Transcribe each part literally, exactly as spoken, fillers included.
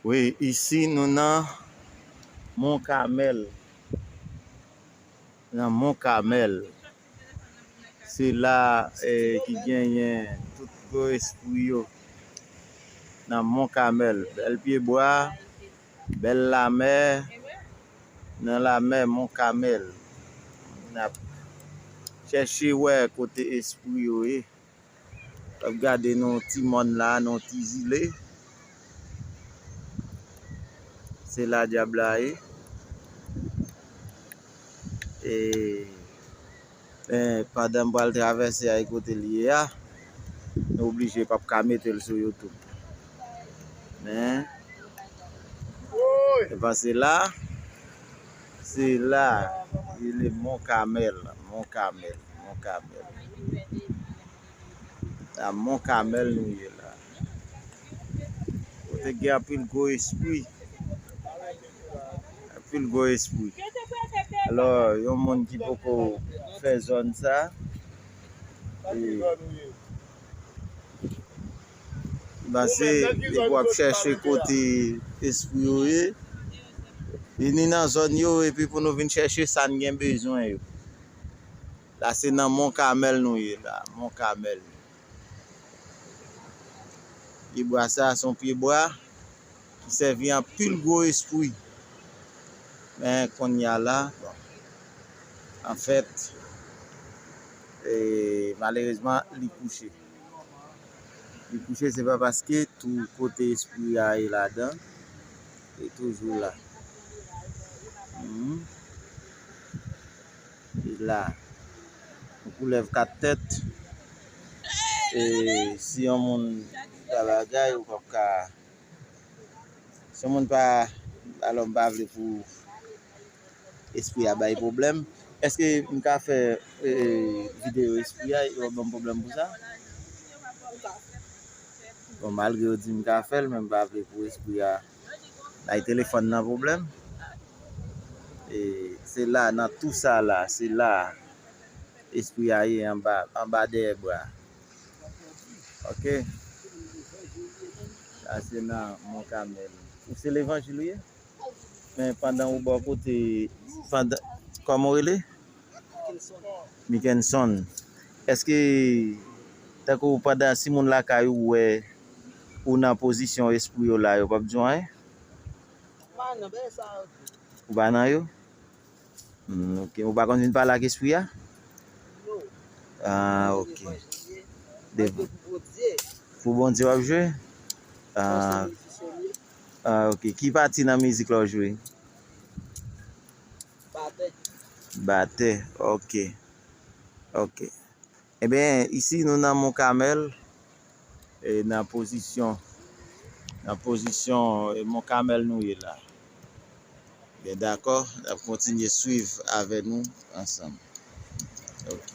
Wi, isi nou nan Mon Kamèl. Nan Mon Kamèl. Se la, eh, ki genyen tout gwo espri yo. Nan Mon Kamèl. Bèl pyebwa, bèl lamè. Nan lamè Mon Kamèl. N ap chèche wè kote espri yo ye. N ap gade nan ti mòn la, nan ti zile. Se la dyab la ye. E, men, pandan m pral travèse a, e kote l ye a, nou oblije p ap ka mete l sou YouTube. Men, e pa se la, se la, li rele Mon Kamèl, Mon Kamèl, Mon Kamèl. La Mon Kamèl nou ye la. Kote gen anpil gwo espri. Anpil gwo espri. Alò, yon moun ki poko fè zòn sa, e, m panse, depi w ap chèche kote espri yo ye, vini nan zòn yo, epi pou nou vin chèche sa n gen bezwen yo. La se nan Mon Kamèl nou ye la, Mon Kamèl. Pyebwa sa a se yon pyebwa ki sèvi anpil gwo espri. Men kounye a la, bon, anfèt, e, malerezman, li kouche. Li kouche, se pa paske tou kote espri a ye ladan, li toujou la. Hmm. Li la. Yon koulèv kat tèt. E si yon moun pa bagay, ou p ap ka. Si yon moun pa, alò, m pa vle pou espri a bay pwoblèm. Èske m ka fè, e, videyo espri a, yo ban m pwoblèm pou sa? Bon, malgre yo di m ka fè l, men m pa vle pou espri a bay telefòn nan pwoblèm. E se la, nan tou sa la, se la espri a ye anba, anba dèyè bra. Ok? Sa se nan Mon Kamèl. Ou se levanjil ou ye? Men pandan ou bò kote, pandan, kòman w rele? Mikenson. Èske, tankou pandan si moun lakay ou wè ou nan pozisyon espri yo la, yo p ap di w anyen? M pa nan bagay sa yo. Ou pa nan yo? Hmm, ok. Ou pa konn vin pale ak espri a? Non. Ah, ok. Devan Bondye. Pou Bondye w ap jwe? Ah. Ah, ok. Ki pati nan mizik la w jwe? Batè. Batè, ok. Ok. Ebyen, isi nou nan Mon Kamèl, e nan pozisyon, nan pozisyon, e, Mon Kamèl nou ye la. Byen dakò, n ap kontinye swiv avè nou ansanm. Ok.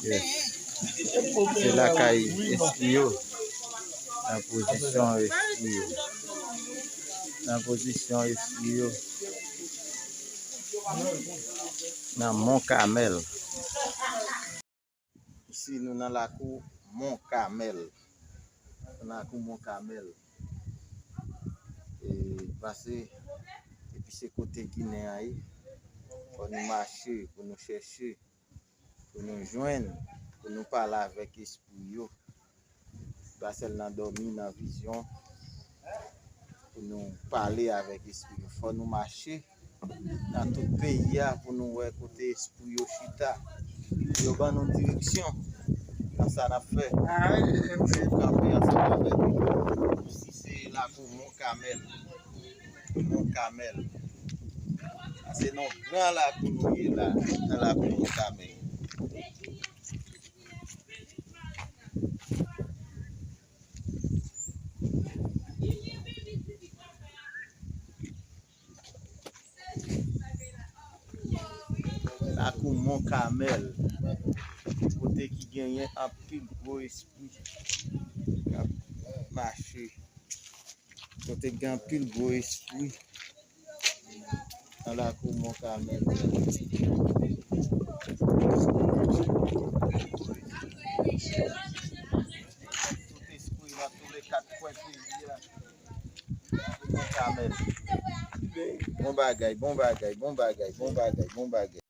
Yes. Se lakay espri yo. Nan pozisyon espri yo. Nan pozisyon espri yo. Nan Mont Carmel. Isi nou nan lakou Mont Carmel. Nan lakou Mont Carmel. E pase, epi se kote Ginen an ye. Fò nou mache pou nou chèche, pou nou jwenn, pou nou pale avèk espri yo. Pa sèl nan dòmi, nan vizyon, pou nou pale avèk espri yo. Fò nou mache nan tout peyi a pou nou wè kote espri yo chita. Pou yo ban nou direksyon nan sa n ap fè. Pou yo kanpe ansanm avèk nou. Si se lakou Mont Carmel. Mont Carmel. Sa se nan gran lakou nou ye la, nan lakou Mont Carmel. Lakou Mont Carmel, kote ki genyen anpil gwo espri k ap mache, kote gen anpil gwo espri nan lakou Mont Carmel. Tout espri nan tou le kat kwen peyi a. Mont Carmel. Bon bagay, bon bagay, bon bagay, bon bagay, bon bagay.